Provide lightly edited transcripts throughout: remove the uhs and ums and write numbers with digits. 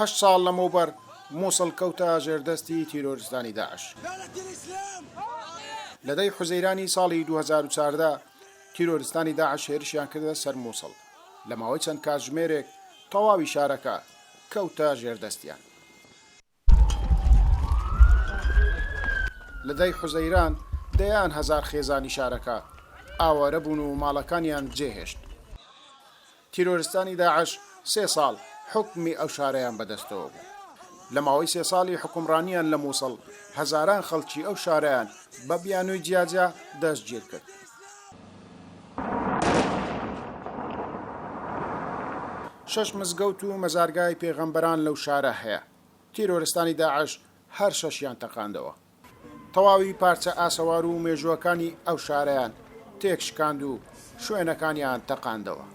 هەشت ساڵ لەمەوبەر موسڵ کەوتە ژێردەستی تیرۆرستانی داعش. لە دەی حوزەیرانی ساڵی 2014 تیرۆرستانی داعش هێرشیان کردە سەر موسڵ، لە ماوەی چەند کاتژمێرێک تەواوی شارەکە کەوتە ژێردەستیان. لە دەی حوزەیران دەیان هەزار خێزانی شارەکە ئاوارە بوون و ماڵەکانیان جێهێشت. تیرۆرستانی داعش سێ ساڵ حوکمی ئەو شارەیان بەدەستەوە بوو. لە ماوەی سێ ساڵی حوکمڕانیان لە موسڵ هەزاران خەڵکی ئەو شارەیان بە بیانووی جیاجیا دەستگیرکرد. شەش مزگەوت و مەزارگای پێغەمبەران لەو شارە هەیە. تیرۆرستانی داعش هەر شەشیان تەقاندەوە. تەواوی پارچە ئاسەوار و مێژووەکانی ئەو شارەیان تێکشکاند و شوێنەکانیان تەقاندەوە.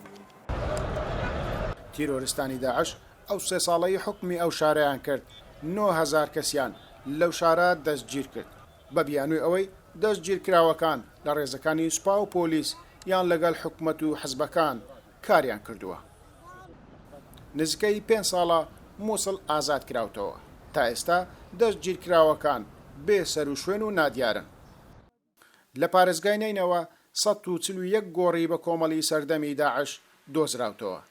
تیرۆرستانی داعش ئەو سێ ساڵەی حوکمی ئەو شارەیان کرد، 9000 کەسیان لەو شارە دەستگیرکرد، بە بیانووی ئەوەی دەستگیرکراوەکان لە ڕێزەکانی سوپا و پۆلیس یان لەگەڵ حکومەت و حزبەکان کاریان کردووە. نزیکەی پێنج ساڵە موسڵ ئازاد کراوتەوە، تا ئێستا دەستگیرکراوەکان بێ سەروشوێن و نادیارن. لە پارێزگای نەینەوا 141 گۆڕی بە کۆمەڵی سەردەمی داعش دۆزراوتەوە.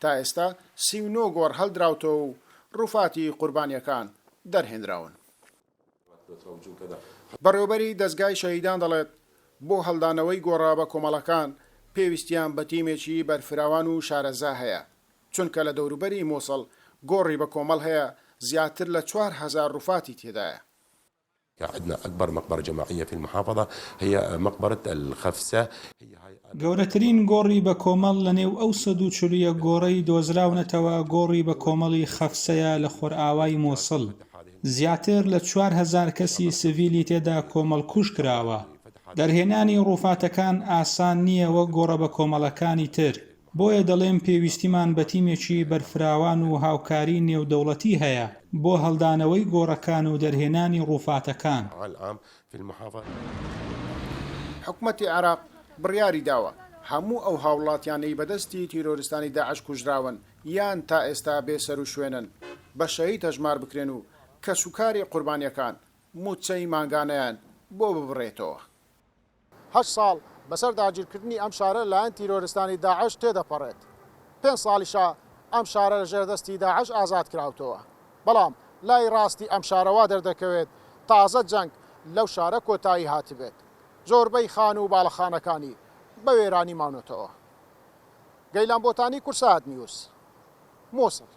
تا ئێستا 39 گۆڕ هەڵدراوتەوە و ڕوفاتی قوربانییەکان دەرهێنراون. بەڕێوەبەری دەزگای شەهیدان دەڵێت، بۆ هەڵدانەوەی گۆڕە بەکۆمەڵەکان پێویستیان بە تیمێکی بەرفراوان و شارەزا هەیە، چونکە لە دەوروبەری موسڵ گۆڕی بەکۆمەڵ هەیە زیاتر لە 4000 ڕوفاتی تێدایە. عندنا اکبر مقبرە جماعیە فی المحافظە هی مقبرە الخفسە. گەورەترین گۆڕی بەکۆمەڵ لەنێو ئەو 141 گۆڕەی دۆزراونەتەوە گۆڕی بەکۆمەڵی خەفسەیە لە خۆرئاوای موسڵ، زیاتر لە 4000 کەسی سڤیلی تێدا کۆمەڵکوژ کراوە. دەرهێنانی ڕووفاتەکان ئاسان نییە وەک گۆڕە بەکۆمەڵەکانی تر، بۆیە دەڵێم پێویستیمان بە تیمێکی بەرفراوان و هاوکاری نێودەوڵەتی هەیە بۆ هەڵدانەوەی گۆڕەکان و دەرهێنانی ڕووفاتەکان. حکومەتی عێراق بڕیاری داوە هەموو ئەو هاوڵاتیانەی بەدەستی تیرۆرستانی داعش کوژراون یان تا ئێستا بێسەروشوێنن بە شەهید هەژمار بکرێن و کەسوکاری قوربانییەکان مووچەی مانگانەیان بۆ ببڕێتەوە. هەشت ساڵ بەسەر داگیرکردنی ئەم شارە لەلایەن تیرۆرستانی داعش تێدەپەڕێت. پێنج ساڵیشە ئەم شارە لەژێر دەستی داعش ئازاد کراوتەوە. بەڵام لای ڕاستی ئەم شارە وا دەردەکەوێت تازە جەنگ لەو شارە کۆتایی هاتبێت. زۆربەی خانوو و باڵەخانەکانی بە وێرانی ماونەتەوە. گەیلان بۆتانی، کوردسات نیوز، موسڵ.